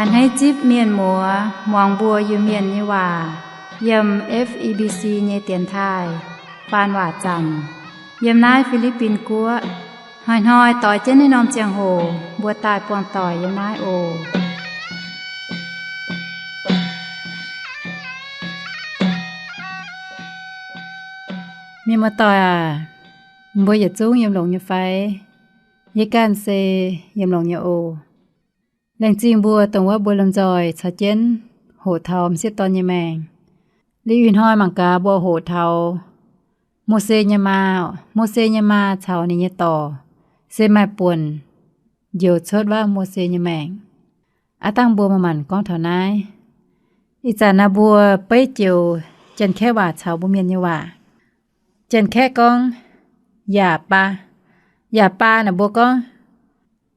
A'hneiv zipv mienh muoz muangx mbuo Iu-Mienh nyei waac yiem F E B C nyei dienx taaih faan waac zanc yiem naaiv Fi^li^bin Guoqv. Hnoi-hnoi doix jienv naaiv norm ziangh hoc mbuo daaih buangh doic yiem naaiv oc. Mienh muoz-doic aac, mbuo yietc zungv yiem longx nyei fai? Yie ganh se yiem longx nyei oc. Laengz zingh mbuo dongh wuov mbuo lomh nzoih caux jienv hoqc taux m'sieqv dorn nyei maengc. Liuz ih hnoi mangc gaax mbuo hoqc taux Mose nyei maa. Mose nyei maa caux ninh nyei dorc se maaih buonc njoux cuotv wuov Mose nyei maengc. Aav dangh mbuo maaih maanc gorngv taux naaiv. Ih zanc naaiv mbuo beiv joux Janx-Kaeqv waac caux mbuo Mienh nyei waac. Janx-Kaeqv gorngv yaac baa. Yaac baa naaic mbuo gorngv,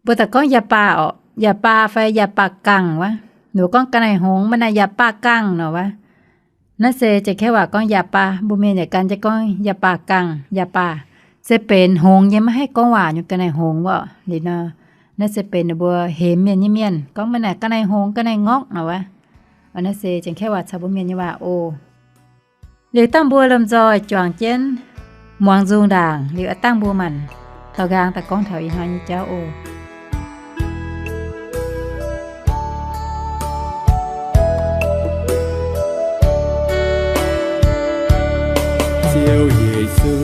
mbuo daaih gorngv yaac baa orqc, yaac baa fai yaac baa gangh wuov. Ninh mbuo gorngv ga'naaiv hngongx, maiv naaic yaac baa gangh nor wuov. Naaiv se Janx-Kaeqv waac gorngv yaac baa, mbuo Mienh yaac gan jienv gorngv yaac baa gangh, yaac baa. Se benx hngongx nyei, maiv haih gorngv waac nyei ga'naaiv hngongx wuov. Liuz nor, naaiv se benx ninh mbuo hemx mienh nyei mienh gorngv maiv naaic ga'naaiv hngongx, ga'naaiv ngorqv nor wuov. Naaiv se Janx-Kaeqv waac caux mbuo Mienh nyei waac oc. Liuz dangh mbuo lomh nzoih juangc jienv muangx nzung ndaangc, liuz aav dangh mbuo maanc daux nqaang daaih gorngv taux ih hnoi nyei jauv oc. Ziouv Yesu,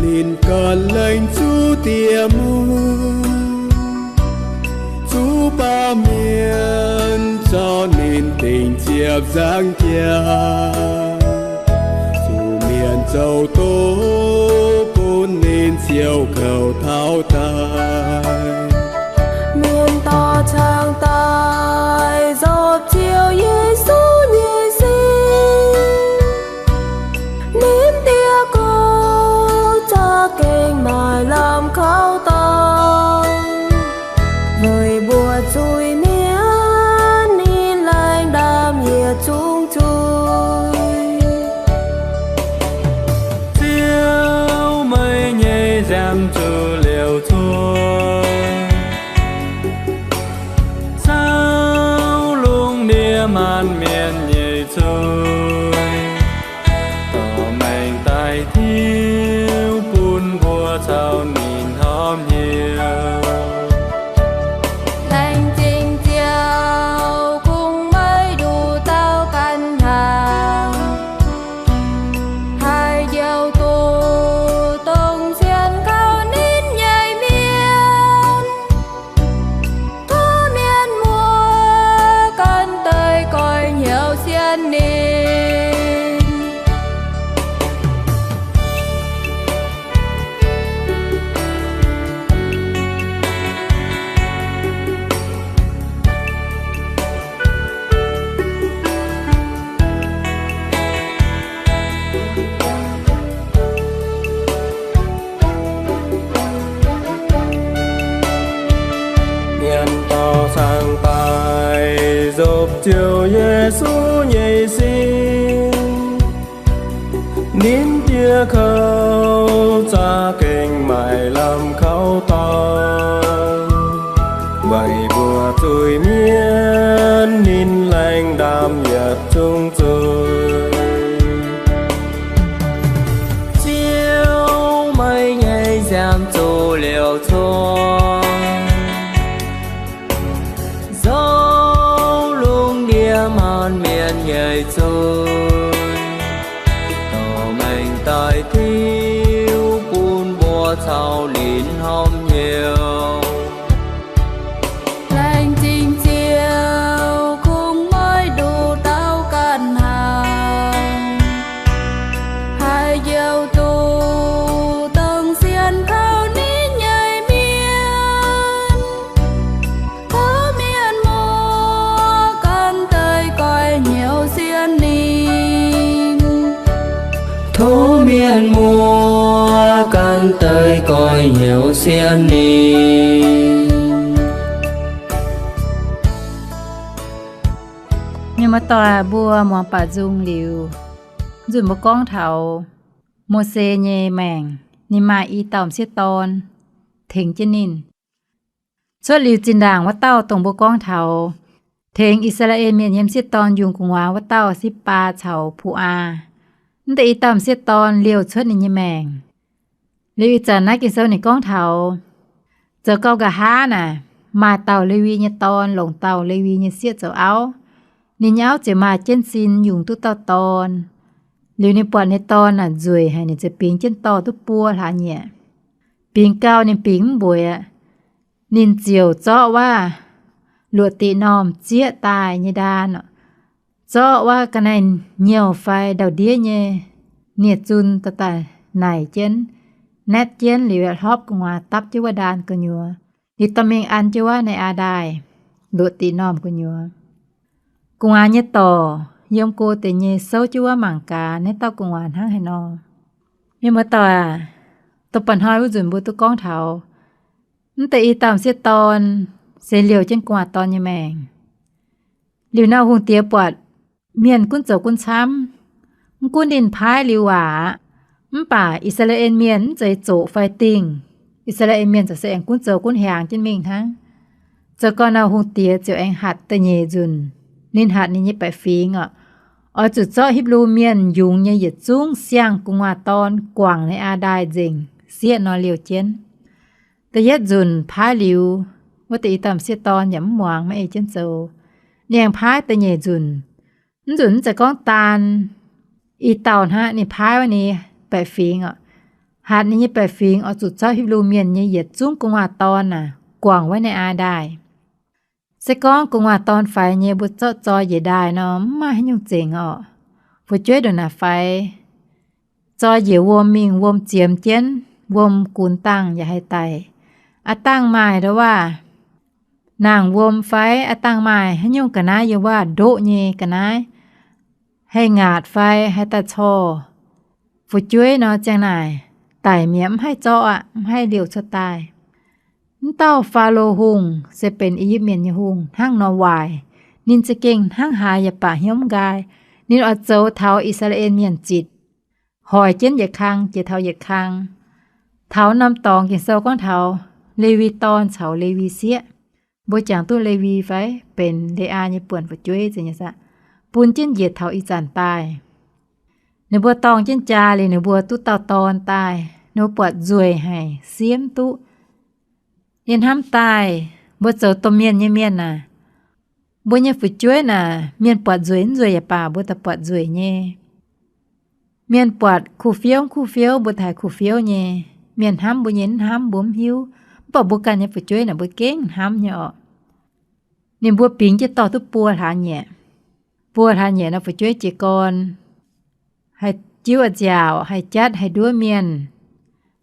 ninh gan laengz zuqc diex muv, zuqc baamh mienh zorqv ninh dingc ziepc nzangc jaax, zuqc mienh zoux doqc bun ninh ziouc kouv taux daaih. Mienh dorh caangh daaih nzopv Ziouv Yesu nyei sin. Ninh diex kouv za'gengh maaih lamh kaux dorngx. Weic mbuo zuiz-mienh ninh laengh ndaamv yietc zungv zuiz. Ziouv, meih nyei nziaamv zuqc liouc cuotv, caux lungh ndiev maanc mienh nyei zuiz, dorh maengc daaih tiuv bun mbuo caux ninh horpc hnyouv. Laengz zingh Ziouv, kungx meih nduqc dauh ganh hnaangx, haih njoux duqv dongh sienx kaux ninh nyei mienh. Tov mienh muoz ganh deix goiv hnyouv sienx ninh. Nyiemc dorh caangh daaih nzopv Ziouv Yesu nyei sin. Ninh diex kouv za'gengh maaih lamh kaux dorngx. Weic mbuo zuiz-mienh ninh laengh ndaamv yietc zungv zuiz. Ziouv, meih nyei nziaamv zuqc liouc cuotv, zoux lungh ndiev maanc mienh nyei zuiz, dorh maengc daaih tiuv bun mbuo caux ninh horpc hnyouv. Laengz zingh Ziouv, kungx meih nduqc dauh ganh hnaangx, haih njoux duqv dongh sienx kaux ninh nyei mienh. Tov mienh muoz ganh deix goiv hnyouv sienx ninh. Tov mienh muoz ganh deix goiv hnyouv sienx ninh. Mienh muoz-doic, mbuo muangx baac nzung liuz, nzunc mbuo gorngv taux Mose nyei maengc, ninh maaih i dauh m'sieqv dorn tengx jienv ninh. Cuotv liuz zinh ndaangc wuov dauh dongh mbuo gorngv taux tengx I^saa^laa^en Mienh nyei m'sieqv dorn yungz gu'nguaaz wuov dauh Sipv^baa caux Pu^aa. Mv deix i dauh m'sieqv dorn liouh cuotv ninh nyei maengc. Liuz ih zanc naaiv Ging-Sou ninh gorngv taux zoux gau nqa'haav naaic, maaih dauh Lewi nyei dorn longc dauh Lewi nyei sieqv zoux auv. Ninh nyei auv ziouc maaih jienv sin yungz duqv dauh dorn. Liuz ninh buatc ninh nyei dorn naaic nzueic haic, ninh ziouc bingx jienv dorh duqv buo hlaax nyieqc. Bingx gau ninh bingx mv mbueiz aqv. Ninh ziouc zorqv wuov luoqc diqc normh zieqv daaih nyei ndaan, zorqv wuov ga'naaiv nyouh fai ndau-ndiev nyei nie-zun daaih naaic jienv, naetv jienv liuz hlopv gu'nguaaz dapv jienv wuov ndaan gu'nyuoz. Liuz dorh mingh an jienv wuov Naa^aa Ndaaih luoqc diqc normh gu'nyuoz. Gu'nguaaz nyei dorc yiem go deix nyei souv jienv wuov mangc gaax naaiv dauh gu'nguaaz hnangv haaix nor. Mienh muoz-doic aac, dongh ba'hnoi wuov nzunc mbuo duqv gorngv taux mv deix i dauh m'sieqv dorn se liouh jienv gu'nguaaz dorn nyei maengc. Liuz nor hungh diex buatc mienh gunv zoux gunv camv, mv gunv ninh paaiv liuz waac aqv, mv baac I^saa^laa^en Mienh mv zeiz zoqc fai dingh. I^saa^laa^en Mienh ziouc se aengx gunv zoux gunv hiaangx jienv mingh hnangv. Zoux gau nor hungh diex ziouc aengx hatc da'nyeic nzunc, ninh hatc ninh nyei baeqc fingx oc, oix zuqc zorqv Hipv^lu Mienh yungz nyei yietc zungv siang-gu'nguaaz dorn guangc Naa^aa Ndaaih nzengc, sieqv nor liouh jienv. Da'yietv nzunc paaiv liuz, wuov deix i dauh m'sieqv dorn yaac mv muangx, maiv ei jienv zoux. Ninh aengx paaiv da'nyeic nzunc. Mv nzunc mv zeiz gorngv daan i dauh hnangv, ninh paaiv wuov ninh baeqc fingx oc, hatc ninh nyei baeqc fingx oix zuqc zorqv Hipv^lu Mienh nyei yietc zungv gu'nguaaz dorn naaic guangc wuov Naa^aa Ndaaih. Se gorngv gu'nguaaz dorn faix nyei mbuo zorqv zoi njiec ndaaih nor mv maaih haaix nyungc zengc oc. Fu'jueiv ndongc naaic faix, zoi njiec wuom mingh, wuom ziemx jienv, wuom gunx dangh yaac haih daic. Aav dangh maaih ndau waac nangc wuom fai aav dangh maaih haaix nyungc ga'naaiv yiem waac ndoqv nyei ga'naaiv haih ngaatc fai haih daaih corc fu'jueiv nor, ziang naaic daic mi'aqv, mv haih zorqv aqv, mv haih liouh cuotv daaih. Mv dauh Faalo Hungh se benx I^yipv Mienh nyei hungh hnangv nor waaic. Ninh za'gengh hnangv haaix yaac baac hnyouv mv nqaai. Ninh oix zoux taux I^saa^laa^en Mienh zitc, hoic jienv yietc kang jiex taux yietc kang. Taux norm dorngx Ging-Sou gorngv taux Lewi dorn caux Lewi sieqv. Mbuo jangx duqv Lewi fai benx Leaa nyei buonc fu'jueiv zeiz nyei saah, bun jienv njiec taux ih zanc daaih. Ninh mbuo dorng jienv jaa liuz, ninh mbuo duqv dauh dorn daaih, ninh mbuo buatc nzueic haic, siemv duqv. Yie hnamv daaih, mbuo zoux domh mienh nyei mienh aah, mbuo nyei fu'jueiv naaic, mienh buatc nzueic mv nzueic yaac baac, mbuo daaih buatc nzueic nyei. Mienh buatc kuh fiouv mv kuh fiouv, mbuo daaih kuh fiouv nyei. Mienh hnamv mbuo nyei mv hnamv, mbuo mv hiuv. Mv baac mbuo ganh nyei fu'jueiv naaic, mbuo gengh hnamv nyei orqc. Ninh mbuo bingx jienv dorh duqv buo hlaax nyieqc. Buo hlaax nyieqc nor fu'jueiv jiez gorn haih jiuv nziaauc, haih jatv, haih nduov mienh,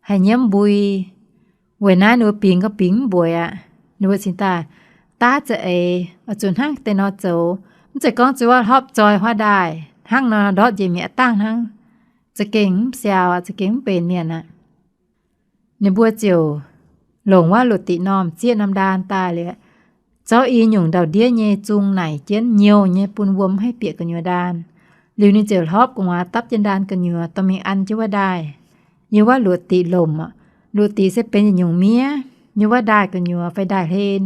haih nyiemv mbui. Weic naaiv ninh mbuo bingx gorngv bingx mv mbueiz aqv. Ninh mbuo cingx daaih daav za'eix, oix zuqc hnangv deix nor zoux. Mv zeiz gorngv zuov hlopv zoi huaav ndaaih hnangv nor ndortv njiec mi'aqv, dangh hnangv, za'gengh mv siaaux, za'gengh mv benx mienh aqv. Ninh mbuo ziouc longc wuov luoqc diqc normh zieqv norm ndaan daaih liuz, zorqv i nyungc ndau-ndiev nyei zung naaic jienv, nyouh nyei, bun wuom mv haih bieqc gu'nyuoz ndaan. Liuz ninh ziouc hlopv gu'nguaaz dapv jienv ndaan gu'nyuoz dorh mingh an jienv wuov ndaaih. Yiem wuov luoqc diqc lomc, luoqc diqc se benx yietc nyungc miev, yiem wuov ndaaih gu'nyuoz fai ndaaih hlen.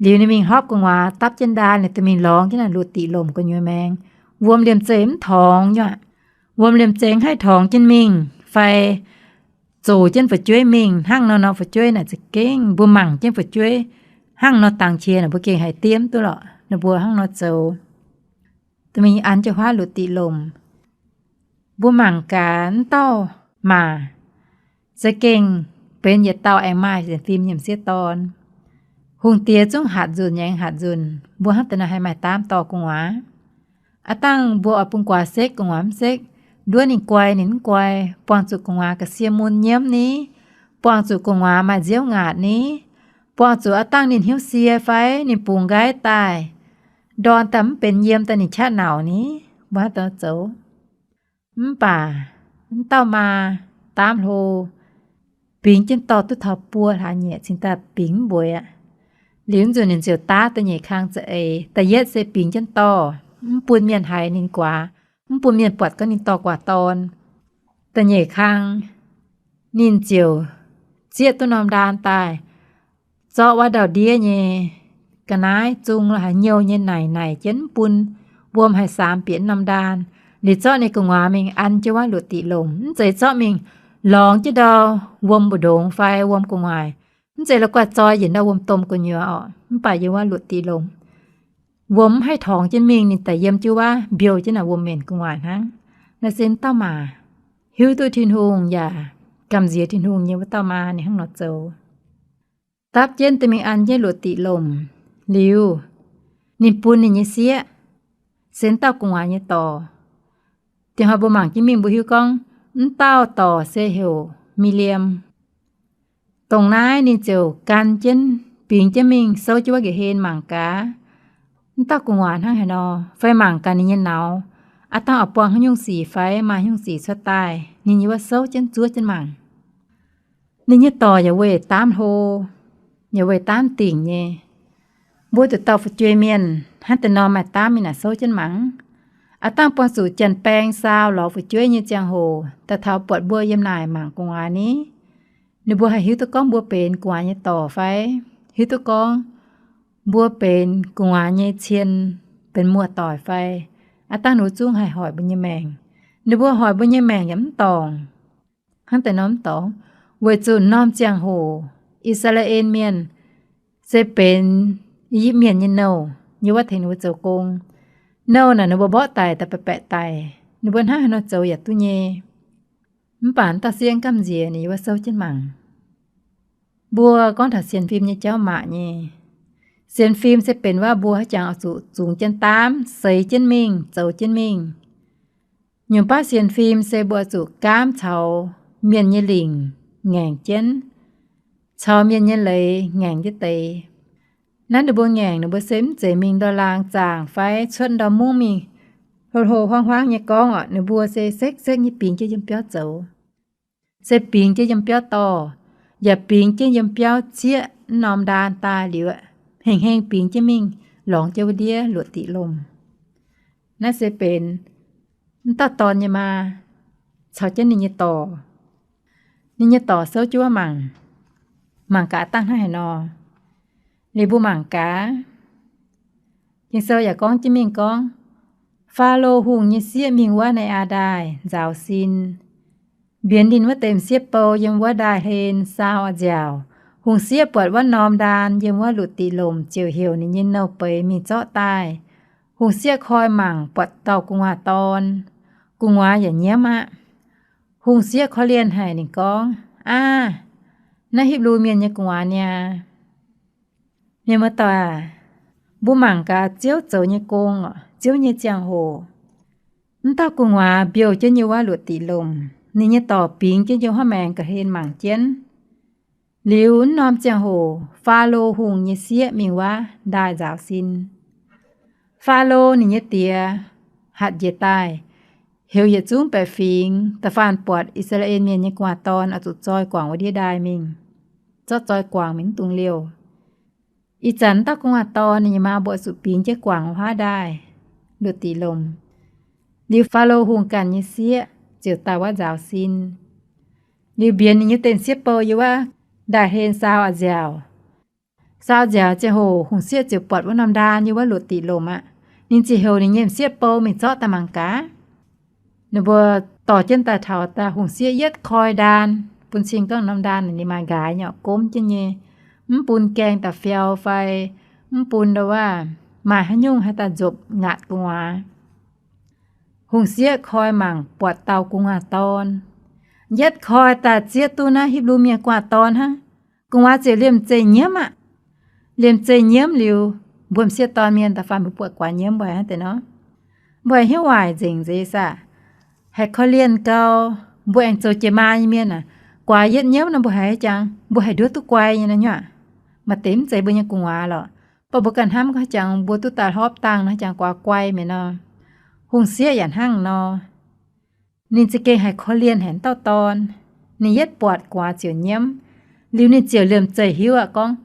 Liuz ninh mingh hlopv gu'nguaaz dapv jienv ndaan, ninh dorh mingh lorngx jienv naaic luoqc diqc lomc gu'nyuoz maengx. Wuom liemh zeih mv torngx nyei aqv. Wuom liemh zeih mv haih torngx jienv mingh fai zoux jienv fu'jueiv mingh. Hnangv nor nor fu'jueiv naaic za'gengh mbuo mangc jienv fu'jueiv hnangv nor dangx qiex naaic, mbuo gengh haih diemv duqv lorqc, ninh mbuo hnangv nor zoux. Dorh mingh an jienv huaav luoqc diqc lomc. Mbuo mangc gaax, mv dauh maac za'gengh benx yietc dauh aengx maaih sienx fim nyei m'sieqv dorn. Hungh diex zungv hatc nzunc nyei, aengx hatc nzunc, mbuo hnangv deix nor haih maaih daamv dorh gu'nguaaz. Aav dangh mbuo oix bun guaax sekv, gu'nguaaz mv sekv, nduov ninh guai ninh mv guai, buangh zuqc gu'nguaaz ga'sie mun nyiemv ni, buangh zuqc gu'nguaaz maaih nziouv ngaatc ni, buangh zuqc aav dangh ninh hnyouv sie fai ninh bungx nqaiv daaih, ndorn daaih mv benx yiem daaih ninh qaqv nauc ni, mbuo hnangv deix nor zoux. Mv baac mv dauh maa daamv hlo bingx jienv dorh duqv taux buo hlaax nyieqc cingx daaih bingx mv mbueiz aqv. Liuz nzunc ninh ziouc daav da'nyeic kang za'eix. Da'yietv se bingx jienv dorh, mv bun mienh haiz ninh guaax, mv bun mienh buatc gorngv ninh dorh guaax dorn. Da'nyeic kang ninh ziouc zieqv duqv norm ndaan daaih, zorqv wuov ndau-ndiev nyei ga'naaiv zung lo haaix nyouh nyei naaic naaic jienv mv bun wuom haih saamx bieqc norm ndaan. Liuz zorqv ninh gu'nguaaz mingh an jienv wuov luoqc diqc lomc, mv zeiz zorqv mingh lorngx jienv ndau wuom mbu'ndongx fai wuom gu'nguaaic. Mv zeiz la'guaih zoi yietc ndau wuom-domh gu'nyuoz orqc, mv baac yiem wuov luoqc diqc lomc. Wuom mv haih torngx jienv mingh, ninh daaih yiem jienv wuov mbiouh jienv naaic wuom-mbenc gu'nguaaic hnangv. Naaiv se dauh maac hiuv duqv Tin-Hungh yaac gamh nziex Tin-Hungh nyei wuov dauh maa ninh hnangv nor zoux. Dapv jienv deix mingh an jienv luoqc diqc lomc liuz, ninh bun ninh nyei sieqv, se dauh gu'nguaaz nyei dorc. Dingc hnoi mbuo mangc jienv mingh mbuo hiuv gorngv, mv dauh dorc se heuc Mi^li^am. Dongh naaiv ninh ziouc gan jienv, bingx jienv mingh souv jienv wuov nqa'hlen mangc gaax, mv dauh gu'nguaaz hnangv haaix nor, fai mangc gaax ninh nyei nauz, aav dangh oix buangh haaix nyungc sic fai maaih haaix nyungc sic cuotv daaih. Ninh yiem wuov souv jienv zuov jienv mangc. Ninh nyei dorc yaac weih daamv hlo, yaac weih daamv dingc nyei. Mbuo zuqc dauh fu'jueiv mienh hnangv deix norm maaih daamv mingh naaic souv jienv mangc. Aav dangh buangh zuqc janx-baeng saau lorz fu'jueiv nyei ziangh hoc daaih taux buatc mbuo yiem naaic mangc gu'nguaaz ni. Ninh mbuo haih hiuv duqv gorngv mbuo benx gu'nguaaz nyei dorc fai, hiuv duqv gorngv mbuo benx gu'nguaaz nyei cien, benx muoz-doic fai. Aav dangh ninh mbuo zungv haih hoic mbuo nyei maengc. Ninh mbuo hoic mbuo nyei maengc yaac mv dorngc. Hnangv deix norm mv dorngc, weic zuqc norm ziangh hoc I^saa^laa^en Mienh se benx I^yipv Mienh nyei nouh, yiem wuov tengx ninh mbuo zoux gong. Nouh naaic ninh mbuo mborqv daic daaih baeqc baeqc daic, ninh mbuo hnangv haaix nor zoux yaac duqv nyei. Mv baac dauh sieqv gamh nziex ninh yiem wuov souv jienv mangc. Mbuo gorngv taux sienx fim nyei jauv maac nyei. Sienx fim se benx waac mbuo haaix jangx oix zuqc zungx jienv daamv, seix jienv mingh, zoux jienv mingh. Nyungc baav sienx fim se mbuo oix zuqc gaamv caux mienh nyei lingc ngaengc jienv, caux mienh nyei leiz ngaengc jienv deix. Naaiv ninh mbuo ngaengc, ninh mbuo se mv zeiz mingh ndau-laangz zaangc fai cuotv ndau-mungv mingh hlo hlo huaangv huaangv nyei gorngv orqc. Ninh mbuo se sekv sekv nyei bingx jienv yiem biauv zoux, se bingx jienv yiem biauv dorh, yaac bingx jienv yiem biauv zieqv norm ndaan daaih liuz, hengh hengh bingx jienv mingh lorngx jienv wuov ndiev luoqc diqc lomc. Naaiv se benx mv dauh dorn nyei maa caux jienv ninh nyei dorc. Ninh nyei dorc souv jienv wuov mangc, mangc gaax dangh hnangv haaix nor. Liuz mbuo mangc gaax, Ging-Sou yaac gorngv jienv mingh gorngv, Faalo Hungh nyei sieqv mingh wuov Nai^aa Ndaaih nzaaux sin, mbienx ninh wuov deix m'sieqv bou yiem wuov ndaaih hlen saau a'nziaauc. Hungh sieqv buatc wuov norm ndaan yiem wuov luoqc diqc lomc ziouc heuc ninh nyei nouh beiz mingh zorqv daaih. Hungh sieqv koi mangc buatc dauh gu'nguaaz dorn. Gu'nguaaz yaac nyiemv aqv. Hungh sieqv korv-lienh haic ninh gorngv, Aav, naaiv Hipv^lu Mienh nyei gu'nguaaz niaa. Mienh muoz-doic aac, mbuo mangc gaax Ziouv zoux nyei gong, Ziouv nyei ziangh hoc. Mv dauh gu'nguaaz mbiouh jienv yiem wuov luoqc diqc lomc, ninh nyei dorc bingx jienv yiem huaav maengx ga'hlen mangc jienv. Liuz wuov norm ziangh hoc Faalo Hungh nyei sieqv mingh wuov ndaaih nzaaux sin. Faalo ninh nyei diex hatc njiec daaih, heuc yietc zungv baeqc fingx da'faanh buatc I^saa^laa^en Mienh nyei gu'nguaaz dorn oix zuqc zoi guangc wuov ndiev ndaaih mingh, zorqv zoi guangc mingh mv dungx liouh. Ih zanc dauh gu'nguaaz dorn ninh nyei maa mbuo oix zuqc bingx jienv guangc wuov haav ndaaih, luoqc diqc lomc. Liuz Faalo Hungh ganh nyei sieqv ziouc daaih wuov nzaaux sin. Liuz mbienx ninh nyei m'sieqv bou yiem wuov ndaaih hlen saau a'nziaauc. Saau a'nziaauc ziangh hoc hungh sieqv ziouc buatc wuov norm ndaan yiem wuov luoqc diqc lomc aqv. Ninh ziouc heuc ninh nyei m'sieqv bou mingh zorqv daaih mangc gaax. Ninh mbuo dorh jienv daaih taux daaih, hungh sieqv yietv koi ndaan, bun cing gorngv norm ndaan ninh maaih nqaaix nyei, gomv jienv nyei, mv bun gaeng da'fiau fai mv bun ndo waav maaih haaix nyungc haih daaih nzopc ngaatc gu'nguaaz. Hungh sieqv koi mangc buatc dauh gu'nguaaz dorn. Yietv koi daaih zieqv duqv naaiv Hipv^lu Mienh gu'nguaaz dorn hnangv. Gu'nguaaz ziouc liemh zeih nyiemv aqv. Liemh zeih nyiemv liuz, mbuo m'sieqv dorn mienh da'faanh mbuo buatc guaax nyiemv mbuo haaix deix nor, mbuo haiz hnyouv waaic nzengc nzeix saah. Haiz korv-lienh gau, mbuo aengx zoux jiex maa nyei mienh aac, guaax yietv nyiemv nor mbuo haiz jangx mbuo haih nduov duqv guai nyei nor nyuav. Maaih deix mv zeiz mbuo nyei gu'nguaaz lorqc, baac mbuo ganh hnamv gorngv jangx mbuo duqv daaih hlorpv dangh nor jangx guaax guai mi'aqv nor. Hungh sieqv yaac hnangv nor. Ninh za'gengh haiz korv-lienh haic dauh dorn. Ninh yietv buatc guaax ziouc nyiemv. Liuz ninh ziouc liemh zeih hiuv aqv gorngv,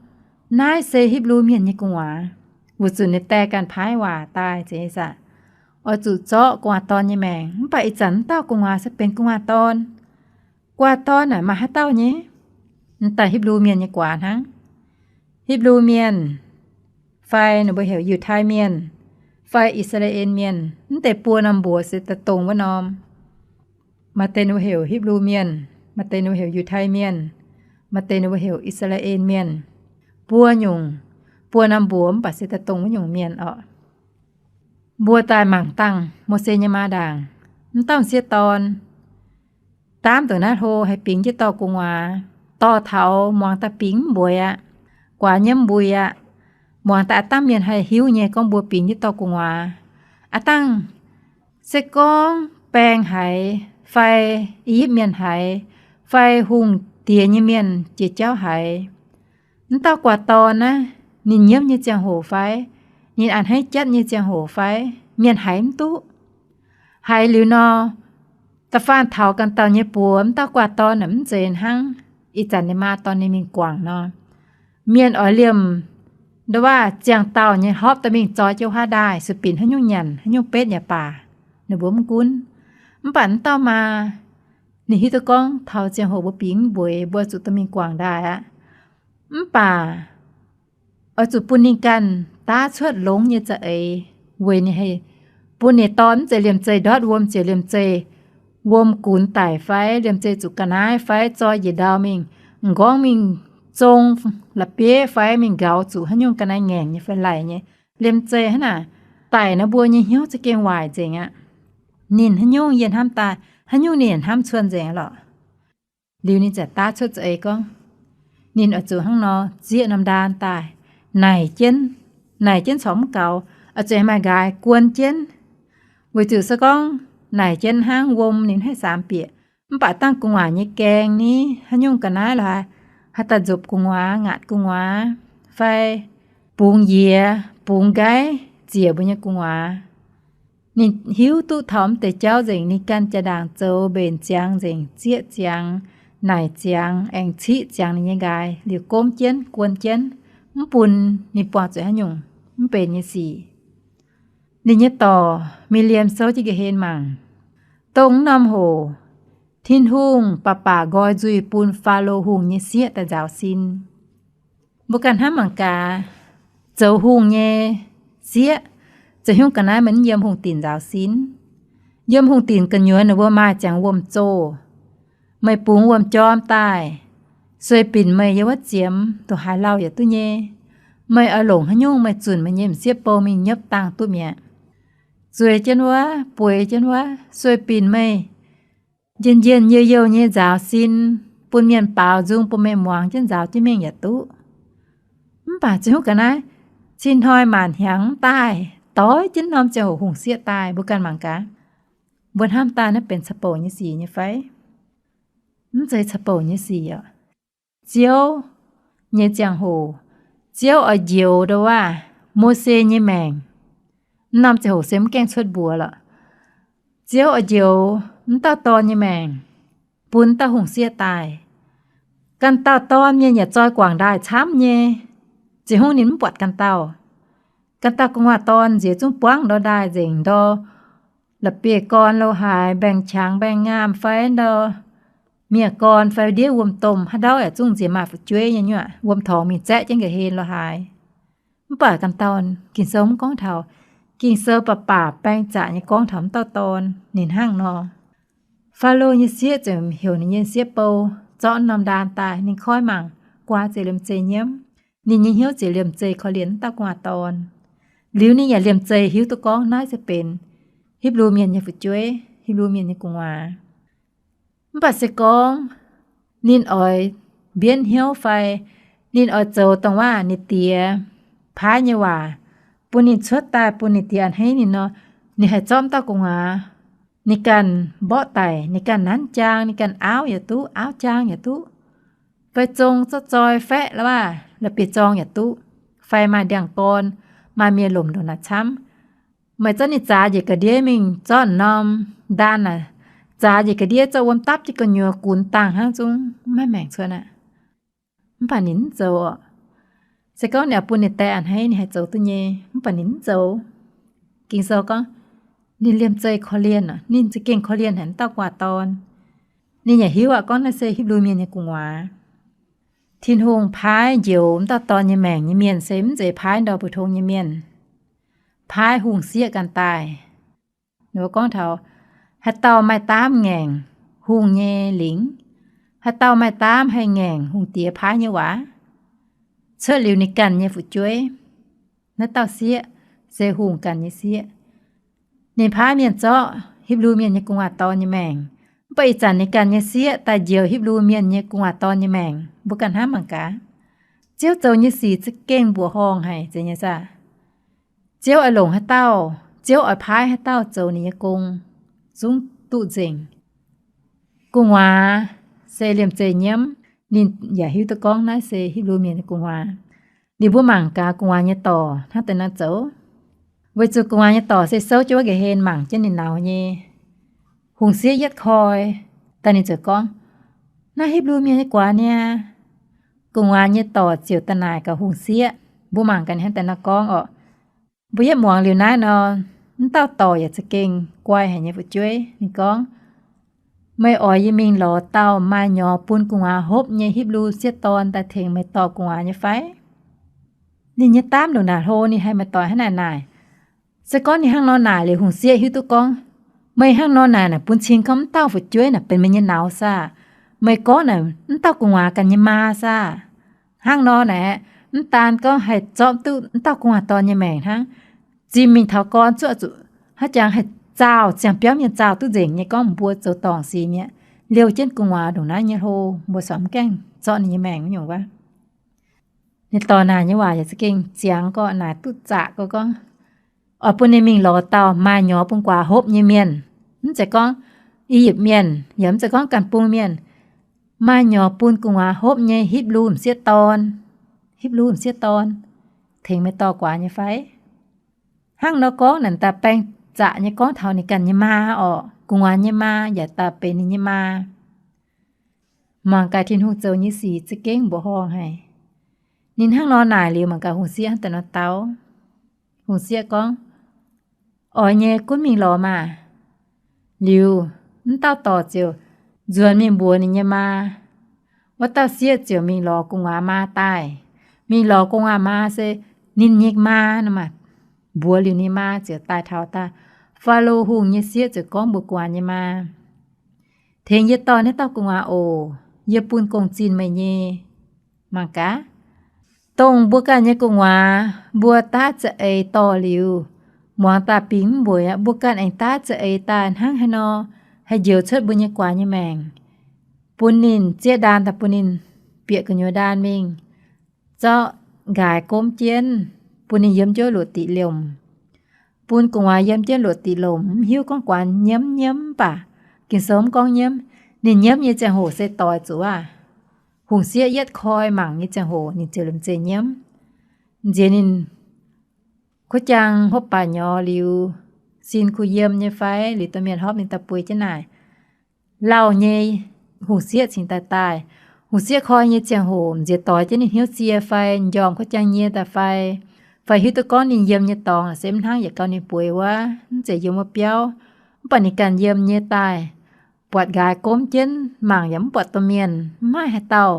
naaiv se Hipv^lu Mienh nyei gu'nguaaz. Weic zuqc ninh die ganh paaiv waac daaih zeix saah, oix zuqc zorqv gu'nguaaz dorn nyei maengc. Mv baac ih zanc mv dauh gu'nguaaz se benx gu'nguaaz dorn. Gu'nguaaz dorn naaic maaih haaix dauh nyei? Mv daaih Hipv^lu Mienh nyei guaax hnangv. Hipv^lu Mienh, fai ninh mbuo heuc Yiutai Mienh, fai I^saa^laa^en Mienh, mv deix buo norm mbuox se daaih dongh wuov norm. Maaih deix ninh mbuo heuc Hipv^lu Mienh, maaih deix ninh mbuo heuc Yiutai Mienh, maaih deix ninh mbuo heuc I^saa^laa^en Mienh. Buo nyungc, buo norm mbuox mv baac se daaih dongh wuov nyungc mienh orqc. Mbuo daaih mangc dangh Mose nyei maa ndaangc, mv dauh m'sieqv dorn, daamv ndongc naaiv hlo haih bingx jienv dorh gu'nguaaz, dorh taux muangx daaih bingx mv mbueiz aqv, guaax nyiemv mbui aqv, muangx daaih aqv dangh mienh haih hiuv nyei gorngv mbuo bingx jienv dorh gu'nguaaz. Aqv dangh se gorngv baeng haiz, fai I^yipv Mienh haiz, fai hungh diex nyei mienh jiex jauv haiz, mv dauh guaax dorn naaiv, ninh nyiemv nyei ziangh hoc fai, ninh a'hneiv jatv nyei ziangh hoc fai, mienh haiz mv duqv. Haiz liuz nor, da'faanh taux ganh dauh nyei buoz, mv dauh guaax dorn naaic mv zeiz hnangv ih zanc ninh maa dorn ninh mingh guangc nor, mienh oix liemh nduov ziangh dauh nyei hlopv dorh mingh zoi jienv wuov haav ndaaih, sueih binc haaix nyungc nyanc, haaix nyungc betv yaac baac, ninh mbuo mv gunv. Mv baac mv dauh maa ninh hiuv duqv gorngv taux ziangh hoc mbuo bingx mv mbueiz, mbuo zuqc dorh mingh guangc ndaaih aqv. Mv baac oix zuqc bun ninh ganh daav cuotv longx nyei za'eix weic ninh haih bun ninh dorn mv zeiz liemh zeih ndortv wuom, ziouc liemh zeih wuom gunx daic fai, liemh zeih zuqc ga'naaiv fai, zoi njiec ndau mingh, m'nqorngv mingh zong la'bieiv fai, mingh nqauz zuqc haaix nyungc ga'naaiv ngaengc nyei fai laic nyei, liemh zeih hnangv naaic, daic nor mbuo nyei hnyouv za'gengh waaic nzengc aqv. Ninh haaix nyungc yie hnamv daaih, haaix nyungc ninh yaac hnamv cuotv nzengc lorqc. Liuz ninh ziouc daav cuotv za'eix gorngv, ninh oix zuqc hnangv nor zieqv norm ndaan daaih, naaic jienv, naaic jienv corc mv gaux, oix zuqc maaih nqaaix guon jienv. Weic zuqc se gorngv naaic jienv hnangv wuom ninh haih samx bieqc, mv baac dangh gu'nguaaz nyei gaeng ni, haaix nyungc ga'naaiv lorqc, haaix daaih nzopc gu'nguaaz, ngaatc gu'nguaaz, fai bungx njiec, bungx nqaiv ziec mbuo nyei gu'nguaaz. Ninh hiuv duqv taux mv deix jauv nzengc, ninh ganh jaa-ndaangc zoux mbenc ziangx nzengc, zieqv ziangx, naaic ziangx, aengx ciqv ziangx ninh nyei nqaaix liuz gomv jienv, guon jienv, mv bun ninh buangh zuqc haaix nyungc mv benx nyei sic. Ninh nyei dorc, Mi^li^am, souv jienv nqa'haav mangc, dongh wuov norm hoc Tin-Hungh baac baac nqoi nzuih bun Faalo Hungh nyei sieqv daaih nzaaux sin. Mbuo ganh hnamv mangc gaax, zoux hungh nyei sieqv, zoux hnyouv ga'naaiv meih mv yiem hungh dinc nzaaux sin. Yiem hungh dinc gu'nyuoz ninh mbuo maaih ziangx wuom-zoh. Meih bungx wuom-jorm daaih, sueih binc meih yiem wuov ziemx, ndongc haaix lauh yaac duqv nyei. Meih oix longc haaix nyungc meih zunc meih nyei m'sieqv bou mingh nyiepv dangh duqv mi'aqv. Zueiz jienv wuov, bueix jienv wuov, sueih binc meih njien-njien youh youh nyei nzaaux sin, bun mienh baaux nzung bun meih muangx jienv nzaaux jienv mingh yaac duqv. Mv baac zoux hnyouv ga'naaiv cin hnoi maanc hnyangx mv daaih, doix jienv norm ziangh hoc hungh sieqv daaih, mbuo ganh mangc gaax, mbuo hnamv daaih naaiv benx ca'bouc nyei sic nyei fai? Mv zeiz ca'bouc nyei sic oc. Ziouv nyei ziangh hoc, Ziouv oix njoux ndongc waac Mose nyei maengc. Mv norm ziangh hoc se mv gaengh cuotv mbuox lorqc. Ziouv oix njoux mv dauh dorn nyei maengc, bun dauh hungh sieqv daaih. Ganh dauh dorn mienh yaac zoi guangc ndaaih camv nyei. Ziouv hungh ninh mv buatc ganh dauh. Ganh dauh gu'nguaaz dorn nziex zungv buangv ndor ndaaih nzengc, ndor la'bieiv-gorn lo haaix, mbaengx-qangx mbaengx-ngaamh fai ndor miev-gorn fai ndiev wuom-domh haaix ndau yaac zungv nziex maaih fu'jueiv nyei nyuoqc, wuom-torngx mingh zaeqv jienv nqa'haav lo haaix. Mv baac ganh dauh Ging-Sou mv gorngv taux. Ging-Sou baac baac baeng zaqc nyei gorngv taux mv dauh dorn ninh hnangv nor. Faalo nyei sieqv ziouc heuc ninh nyei sieqv bou zorqv norm ndaan daaih, ninh koi mangc, guaax ziouc liemh zeih nyiemv. Ninh nyei hnyouv ziouc liemh zeih korv-lienh mv dauh gu'nguaaz dorn. Liuz ninh yaac liemh zeih hiuv duqv gorngv naaiv se benx Hipv^lu Mienh nyei fu'jueiv, Hipv^lu Mienh nyei gu'nguaaz. Mv baac se gorngv ninh oix mbienv hnyouv fai ninh oix zoux dongh waac ninh diex paaiv nyei waac bun ninh cuotv daaih bun ninh diex a'hneiv ninh nor, ninh haih zorqv mv dauh gu'nguaaz. Ninh ganh mborqv daic, ninh ganh nanv jaang, ninh ganh aauv yaac duqv, aauv jaang yaac duqv, fai zong zorqv zoi faeqv la'waac la'bieiv-zorng yaac duqv, fai maaih ndiangx-gorn, maaih mienh lomc ndongc naaic camv. Meih zorqv ninh zaax njiec ga'ndiev mingh zorqv norm ndaan naaic, zaax njiec ga'ndiev zorqv wuom dapv jienv gu'nyuoz gunx dangh hnangv zungv maiv maengc cuotv aqv. Mv baac ninh mv zoux oc. Se gorngv ninh oix bun ninh dae a'hneiv, ninh haih zoux duqv nyei, mv baac ninh mv zoux. Ging-Sou gorngv ninh liemh zeih korv-lienh oc, ninh za'gengh korv-lienh haic mv dauh gu'nguaaz dorn. Ninh yaac hiuv aqv gorngv naaiv se Hipv^lu Mienh nyei gu'nguaaz. Tin-Hungh paaiv njoux m'dauh dorn nyei maengc nyei mienh se mv zeiz paaiv ndau mbu'tong nyei mienh, paaiv hungh sieqv ganh daaih. Ninh mbuo gorngv taux haaix dauh maaih daamv ngaengc hungh nyei lingc, haaix dauh maaih daamv haih ngaengc hungh diex paaiv nyei waac, cuotv liuz ninh ganh nyei fu'jueiv. Naaiv dauh sieqv se hungh ganh nyei sieqv. Ninh paaiv mienh zorqv Hipv^lu Mienh nyei gu'nguaaz dorn nyei maengc, mv baac ih zanc ninh ganh nyei sieqv daaih njoux Hipv^lu Mienh nyei gu'nguaaz dorn nyei maengc. Mbuo ganh hnamv mangc gaax, Ziouv zoux nyei sic za'gengh mbuoqc horngh haic zeiz nyei saah? Ziouv oix longc haaix dauh, Ziouv oix paaiv haaix dauh zoux ninh nyei gong zungv duqv nzengc. Gu'nguaaz se liemh zeih nyiemv, ninh yaac hiuv duqv gorngv naaiv se Hipv^lu Mienh nyei gu'nguaaz. Liuz mbuo mangc gaax gu'nguaaz nyei dorc hnangv deix nor zoux. Weic zuqc gu'nguaaz nyei dorc se souv jienv wuov nqa'hanh mangc jienv ninh nauz nyei. Hungh sieqv yietv koi daaih ninh ziouc gorngv, Naaiv Hipv^lu Mienh nyei guaax niaa. Gu'nguaaz nyei dorc ziouc daaih naaic gaax hungh sieqv. Mbuo mangc gaax ninh hnangv deix nor gorngv orqc. Mbuo yietv muangx liuz naaiv nor, m'dauh dorc yaac za'gengh guai haic nyei fu'jueiv. Ninh gorngv, Meih oix yie mingh lorz dauh maaih nyorx bun gu'nguaaz hopv nyei Hipv^lu sieqv dorn daaih tengx meih dorh gu'nguaaz nyei fai? Ninh nyei daamv ndongc naaic hlo, ninh haih maaih doic hnangv naaic naaic. Se gorngv ninh hnangv nor naaic liuz, hungh sieqv hiuv duqv gorngv, Meih hnangv nor naaic naaic bun cing gorngv m'dauh fu'jueiv naaic benx meih nyei nauz saah? Meih gorngv naaic m'dauh gu'nguaaz ganh nyei maa saah? Hnangv nor naaic, mv daan gorngv haih zorqv duqv m'dauh gu'nguaaz dorn nyei maengc hnangv, zinh mingh taux gorn zuqv zuqc haaix jangx haih zaauh, ziangh biauv mienh zaauh duqv nzengc nyei gorngv mbuo zoux dorngc sic mi'aqv. Liouh jienv gu'nguaaz ndongc naaiv nyei hlo, mbuo corc mv gaengh zorqv ninh nyei maengc wuov nyungc wuov. Ninh dorc naaic nyei waac yaac za'gengh ziangx gorqv, naaic duqv zaqc gorqv gorngv, Oix bun ninh mingh lorz dauh maaih nyorx bun guaax hopv nyei mienh. Mv zeiz gorngv I^yipv Mienh, yaac mv zeiz gorngv ganh bung mienh. Maaih nyorx bun gu'nguaaz hopv nyei Hipv^lu m'sieqv dorn, Hipv^lu m'sieqv dorn, tengx meih dorh guaax nyei fai? Hnangv nor gorngv naaic daaih baeng zaqc nyei gorngv taux ninh ganh nyei maa orqc, gu'nguaaz nyei maa yaac daaih benx ninh nyei maa. Mangc gaax Tin-Hungh zoux nyei sic za'gengh mbuoqc horngh haic. Ninh hnangv nor naaic liuz, mangc gaax hungh sieqv hnangv daaih nor dau. Hungh sieqv gorngv, Oix nyei, gunv mingh lorz maah! Liuz, m'dauh dorc ziouc nzuonx mingh mbuox ninh nyei maa. Wuov dauh sieqv ziouc mingh lorz gu'nguaaz maa daaih. Mingh lorz gu'nguaaz maa se ninh nyei maa nor maah. Mbuox liuz ninh maa ziouc daaih taux daaih. Faalo Hungh nyei sieqv ziouc gorngv mbuox gu'nguaaz nyei maa, Tengx yie dorh naaiv dauh gu'nguaaz oc. Yie bun gong-zinh meih nyei. Mangc gaax, dongh mbuo ganh nyei gu'nguaaz mbuo daav za'eix dorh liuz, muangx daaih bingx mv mbueiz aqv. Mbuo ganh aengx daav za'eix daaih hnangv haaix nor haih njoux cuotv mbuo nyei guaax nyei maengc, bun ninh zieqv ndaan daaih bun ninh bieqc gu'nyuoz ndaan mingh, zorqv nqaaix gomv jienv, bun ninh yiem jienv luoqc diqc lomc. Bun gu'nguaaz yiem jienv luoqc diqc lomc, mv hiuv gorngv guaax nyiemv nyiemv mv baac Ging-Sou mv gorngv nyiemv. Ninh nyiemv nyei ziangh hoc se doix zuqc aqv. Hungh sieqv yietv koi mangc nyei ziangh hoc ninh ziouc liemh zeih nyiemv. Nziex ninh kuv jaang hopv baac nyorx liuz, sin kuh yiem nyei fai, liuz domh mienh hlopv ninh daaih bueix jienv naaic, lauh nyei hungh sieqv cingx daaih daaih. Hungh sieqv koi nyei ziangh hoc nziex doix jienv ninh hnyouv sie fai, m'njormh kuv jaang nyie daaih fai, fai hiuv duqv gorngv ninh yiem nyei dorngx se mv hnangv yietc gau ninh bueix wuov, mv zeiz yiem wuov biauv. Mv baac ninh ganh yiem nyei daaih, buatc nqaaix gomv jienv mangc yaac mv buatc domh mienh, mv maaih haaix dauh,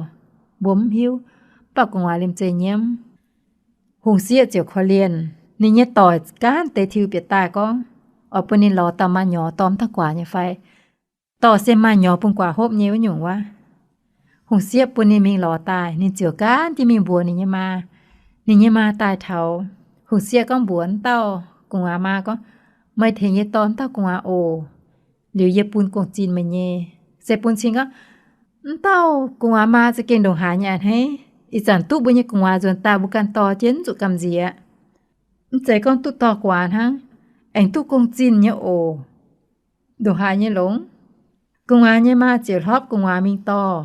mbuo mv hiuv. Mv baac gu'nguaaz liemh zeih nyiemv. Hungh sieqv ziouc korv-lienh ninh nyei doic gaanv deix tiux bieqc daaih gorngv, oix bun ninh lorz dauh maaih nyorx dorh m'dauh guaax nyei fai, dorh se maaih nyorx bun guaax hopv nyei wuov nyungc wuov. Hungh sieqv bun ninh mingh lorz daaih, ninh ziouc gaanv jienv mingh mbuox ninh nyei maa. Ninh nyei maa daaih taux, hungh sieqv gorngv mbuox m'dauh gu'nguaaz maa gorngv, Meih tengx yie dorh m'dauh gu'nguaaz oc. Liuz yie bun gong-zinh meih nyei. Se bun cing gorngv, m'dauh gu'nguaaz maa za'gengh ndongc haaix nyei a'hneiv. Ih zanc duqv mbuo nyei gu'nguaaz nzuonx daaih mbuo ganh dorh jienv mv zuqc gamh nziex. Mv zeiz gorngv duqv dorh gu'nguaaz hnangv, aengx duqv gong-zinh nyei oc. Ndongc haaix nyei longx? Gu'nguaaz nyei maa ziouc hlopv gu'nguaaz mingh dorh.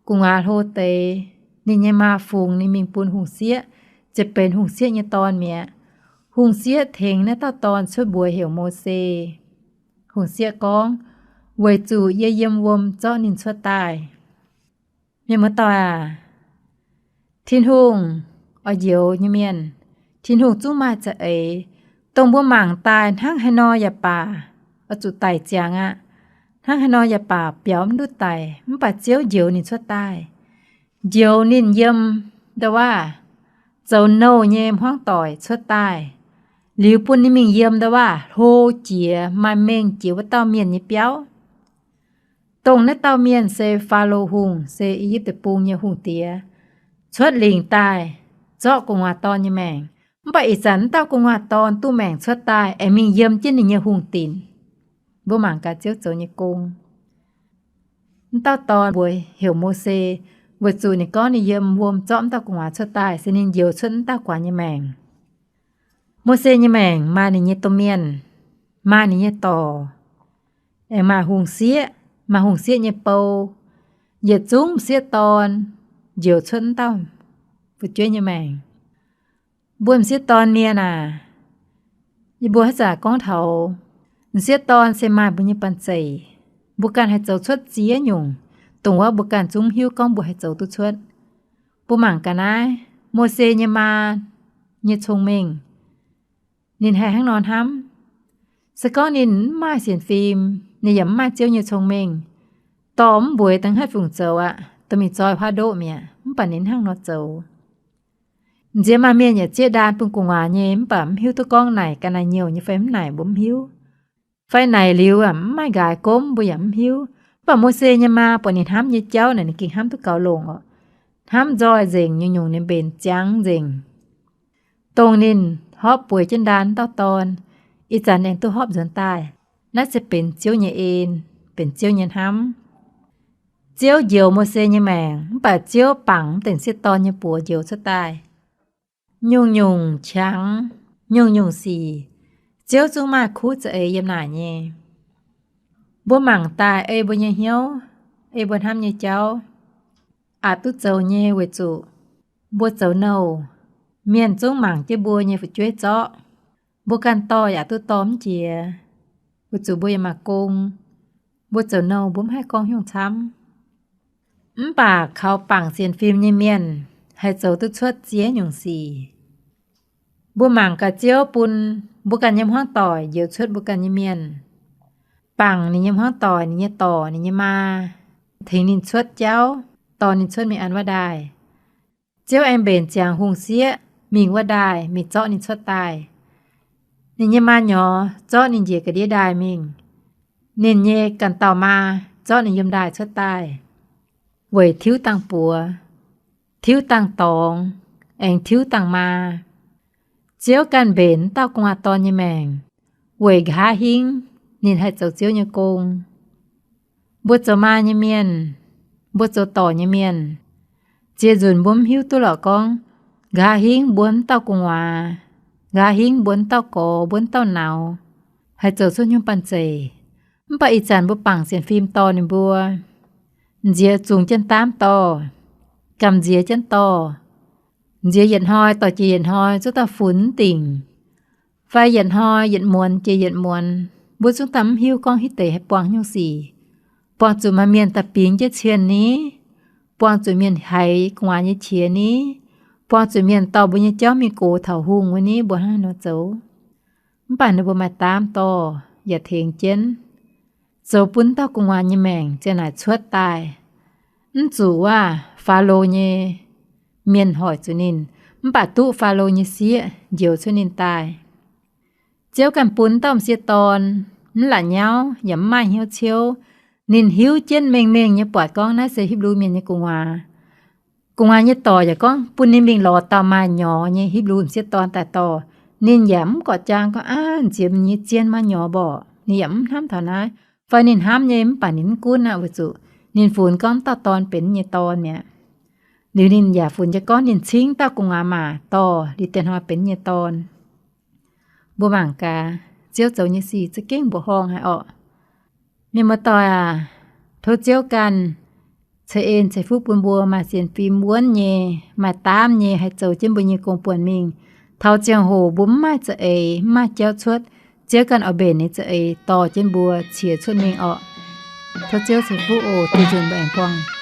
Gu'nguaaz hlo deix, ninh nyei maa fungx ninh mingh bun hungh sieqv, ziouc benx hungh sieqv nyei dorn mi'aqv. Hungh sieqv tengx naaiv dauh dorn cuotv mbuox heuc Mose. Hungh sieqv gorngv, Weic zuqc yie yiem wuom zorqv ninh cuotv daaih. Mienh muoz-doic aac, Tin-Hungh oix njoux nyei mienh, Tin-Hungh zungv maaih za'eix. Dongh mbuo mangc daaih hnangv haaix nor yaac baac, oix zuqc daic ziangx aqv. Hnangv haaix nor yaac baac biaux mv ndutv daic, mv baac Ziouv njoux ninh cuotv daaih. njoux ninh yiem ndau-waav, zoux nouh nyei hmuangv doic cuotv daaih, liuz bun ninh mingh yiem ndau-waav hlo jiex maaih mengh jiex wuov dauh mienh nyei biauv. Dongh naaiv dauh mienh se Faalo Hungh, se I^yipv Deic-Bung nyei hungh diex, cuotv lingc daaih zorqv gu'nguaaz dorn nyei maengc. Mv baac ih zanc naaiv dauh gu'nguaaz dorn duqv maengc cuotv daaih aengx mingh yiem jienv ninh nyei hungh dinc. Mbuo mangc gaax Ziouv zoux nyei gong. Naaiv dauh dorn mbuox heuc Mose, weic zuqc ninh gorngv ninh yiem wuom zorqv naaiv dauh gu'nguaaz cuotv daaih se ninh njoux cuotv naaiv dauh gu'nguaaz nyei maengc. Mose nyei maengc maaih ninh nyei domh mienh, maaih ninh nyei dorc, aengx maaih hungh sieqv, maaih hungh sieqv nyei bou. Yietc zungv m'sieqv dorn njoux cuotv naaiv dauh fu'jueiv nyei maengc. Mbuo m'sieqv dorn mienh aac, yie mbuo haaix zanc gorngv taux m'sieqv dorn se maaih mbuo nyei banh zeic. Mbuo ganh haih zoux cuotv ziex nyungc, dongh wuov mbuo ganh zungv mv hiuv gorngv mbuo haih zoux duqv cuotv. Mbuo mangc ga'naaiv, Mose nyei maa nyei cong-mengh, ninh haih hnangv nor hnamv. Se gorngv ninh mv maaih sienx fim, ninh yaac mv maaih Ziouv nyei cong-mengh, dorh mv mbueix daaih haih fungc zoux aqv, dorh mingh zoi huaav ndoqv mi'aqv. Mv baac ninh hnangv nor zoux. Nziex maaih mienh yaac zieqv ndaan bun gu'nguaaz nyei, mv baac mv hiuv duqv gorngv naaic ga'naaiv nyouh nyei fai mv naaic, mbuo mv hiuv. Fai naaic liuz mv maaih nqaaix gomv, mbuo yaac mv hiuv. Mv baac Mose nyei maa buatc ninh hnamv nyei jauv naaic, ninh gengh hnamv duqv gaux longc oc. Hnamv nzoih nzengc, nyungc-nyungc ninh mbenc ziangx nzengc. Dongh ninh horpc bueix jienv ndaan dauh dorn, ih zanc aengx duqv horpc nzuonx daaih. Naaiv se benx Ziouv nyei en, benx Ziouv nyei hnamv. Ziouv njoux Mose nyei maengc, mv baac Ziouv bangc mv dengc sieqv dorn nyei buoz njoux cuotv daaih. Nyungc-nyungc qangx, nyungc-nyungc sic, Ziouv zungv maaih kuv za'eix yiem naaic nyei. Mbuo mangc daaih ei mbuo nyei hnyouv, ei mbuo hnamv nyei jauv, aqc duqv zoux nyei weic zuqc mbuo zoux nouh, mienh zungv mangc jienv mbuo nyei fu'jueiv zorqv. Mbuo ganh dorh yaac duqv dorh mv jiex, weic zuqc mbuo yaac maaih gong. Mbuo zoux nouh mbuo mv haih gorngv hnyouv camv. Mv baac kaux bangc sienx fim nyei mienh haih zoux duqv cuotv ziex nyungc sic. Mbuo mangc gaax Ziouv bun mbuo ganh nyei hmuangv doic njoux cuotv mbuo ganh nyei mienh. Bangc ninh nyei hmuangv doic, ninh nyei dorc, ninh nyei maa, tengx ninh cuotv jauv, dorh ninh cuotv mingh an wuov ndaaih. Ziouv aengx mbenc ziangx hungh sieqv mingh wuov ndaaih mingh zorqv ninh cuotv daaih. Ninh nyei maa nyorx zorqv ninh njiec ga'ndiev ndaaih mingh. Ninh nyei ganh dauh maa zorqv ninh yiem ndaaih cuotv daaih, weic tiuv dangh buoz, tiuv dangh dorngx, aengx tiuv dangh maa. Ziouv ganh mbenc dauh gu'nguaaz dorn nyei maengc weic nqa'haav hingv ninh haih zoux Ziouv nyei gong. Mbuo zoux maa nyei mienh, mbuo zoux dorc nyei mienh, ziex nzunc mbuo mv hiuv duqv lorqc gorngv nqa'haav hingv mbuo wuov dauh gu'nguaaz, nqa'haav hingv mbuo wuov dauh gorx, mbuo wuov dauh nauz haih zoux cuotv hnyouv banh zeic. Mv baac ih zanc mbuo bangc sienx fim dorh ninh mbuo, nziex zungx jienv daamv dorh, gamh nziex jienv dorh, nziex yietc hnoi dorh jiex yietc hnoi, zuov dauh funx mv dingc, fai yietc hnoi yietc muonz jiex yietc muonz, mbuo zungv daaih mv hiuv gorngv hitv deix haih buangh hnyouv sic. Buangh zuqc maaih mienh daaih bingx jienv cien ni, buangh zuqc mienh haiz gu'nguaaz nyei qiex ni, buangh zuqc mienh dorh mbuo nyei jauv mingh gox taux hungh wuov ni, mbuo hnangv haaix nor zoux? Mv baac ninh mbuo maaih daamv dorh yaac tengx jienv, zoux bun dauh gu'nguaaz nyei maengc ziang naaic cuotv daaih. Mv zuqc waac Faalo nyei mienh hoic zuqc ninh, mv baac duqv Faalo nyei sieqv njoux cuotv ninh daaih. Ziouv ganh bun dauh m'sieqv dorn mv la'nyauv yaac mv maaih hnyouv ciouv. Ninh hiuv jienv mengh mengh nyei buatc gorngv naaiv se Hipv^lu Mienh nyei gu'nguaaz. Gu'nguaaz nyei dorc yaac gorngv bun ninh mingh lorz dauh maaih nyorx nyei Hipv^lu m'sieqv dorn daaih dorh. Ninh yaac mv gorqv-jaang gorngv, Aav, nziex nyei zien maaih nyorx mborqc. Ninh yaac mv hnamv taux naaiv. Fai ninh hnamv nyei mv baac ninh mv gunv aqv, weic zuqc ninh funx gorngv dauh dorn benx nyei dorn mi'aqv. Liuz ninh yaac funx jienv gorngv ninh cingv dauh gu'nguaaz maac dorh, liuz diex hnoi benx nyei dorn. Mbuo mangc gaax, Ziouv zoux nyei sic za'gengh mbuoqc horngh haic orqc. Mienh muoz-doic aac, tov Ziouv ganh ceix en ceix fuqv bun mbuo maaih sienx fim wuonv nyei, maaih daamv nyei, haih zoux jienv mbuo nyei gong buonc mingh. Taux ziangh hoc mbuo mv maaih za'eix, mv maaih jauv cuotv, Ziouv ganh oix mbenc ninh za'eix dorh jienv mbuo qiex cuotv mingh orqc. Tov Ziouv ceix fuqv oc. Dieh nzunc mbuo aengx buangh.